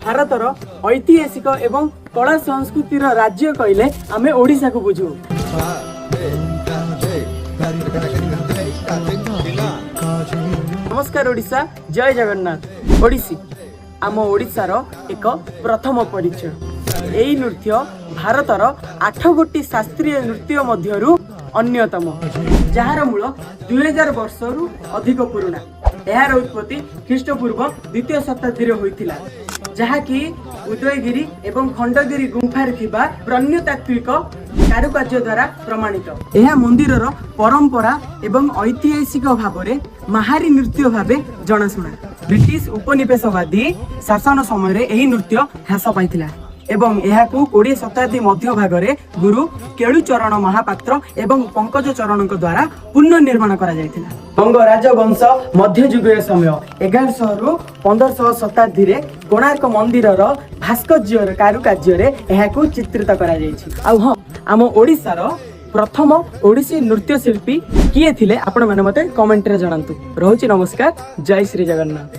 ଭାରତର ଐତିହାସିକ ଏବଂ କଳା ସଂସ୍କୃତିର ରାଜ୍ୟ କହିଲେ ଆମେ ଓଡ଼ିଶାକୁ ବୁଝୁ। ନମସ୍କାର ଓଡ଼ିଶା, ଜୟ ଜଗନ୍ନାଥ। ଓଡ଼ିଶୀ ଆମ ଓଡ଼ିଶାର ଏକ ପ୍ରଥମ ପରିଚୟ। ଏହି ନୃତ୍ୟ ଭାରତର 8 ଗୋଟି ଶାସ୍ତ୍ରୀୟ ନୃତ୍ୟ ମଧ୍ୟରୁ ଅନ୍ୟତମ, ଯାହାର ମୂଳ 2000 ବର୍ଷରୁ ଅଧିକ ପୁରୁଣା। ଏହାର ଉତ୍ପତ୍ତି ଖ୍ରୀଷ୍ଟପୂର୍ବ ଦ୍ୱିତୀୟ ଶତାବ୍ଦୀରେ ହୋଇଥିଲା, ଯାହାକି ଉଦୟଗିରି ଏବଂ ଖଣ୍ଡଗିରି ଗୁମ୍ଫାରେ ଥିବା ପ୍ରତ୍ନତାତ୍ତ୍ୱିକ କାରୁକାର୍ଯ୍ୟ ଦ୍ୱାରା ପ୍ରମାଣିତ। ଏହା ମନ୍ଦିରର ପରମ୍ପରା ଏବଂ ଐତିହାସିକ ଭାବରେ ମାହାରୀ ନୃତ୍ୟ ଭାବେ ଜଣାଶୁଣା। ବ୍ରିଟିଶ ଉପନିବେଶବାଦୀ ଶାସନ ସମୟରେ ଏହି ନୃତ୍ୟ ହ୍ରାସ ପାଇଥିଲା ଏବଂ ଏହାକୁ 20 ଶତାବ୍ଦୀ ମଧ୍ୟ ଭାଗରେ ଗୁରୁ କେଳୁଚରଣ ମହାପାତ୍ର ଏବଂ ପଙ୍କଜ ଚରଣଙ୍କ ଦ୍ୱାରା ପୁନଃନିର୍ମାଣ କରାଯାଇଥିଲା। ଗଙ୍ଗ ରାଜବଂଶ ମଧ୍ୟଯୁଗୀୟ ସମୟ 1100ରୁ 1500 ଶତାବ୍ଦୀରେ କୋଣାର୍କ ମନ୍ଦିରର ଭାସ୍କର୍ଯ୍ୟ କାରୁକାର୍ଯ୍ୟରେ ଏହାକୁ ଚିତ୍ରିତ କରାଯାଇଛି। ଆଉ ହଁ, ଆମ ଓଡ଼ିଶାର ପ୍ରଥମ ଓଡ଼ିଶୀ ନୃତ୍ୟଶିଳ୍ପୀ କିଏ ଥିଲେ, ଆପଣମାନେ ମୋତେ କମେଣ୍ଟରେ ଜଣାନ୍ତୁ। ରହୁଛି, ନମସ୍କାର, ଜୟ ଶ୍ରୀ ଜଗନ୍ନାଥ।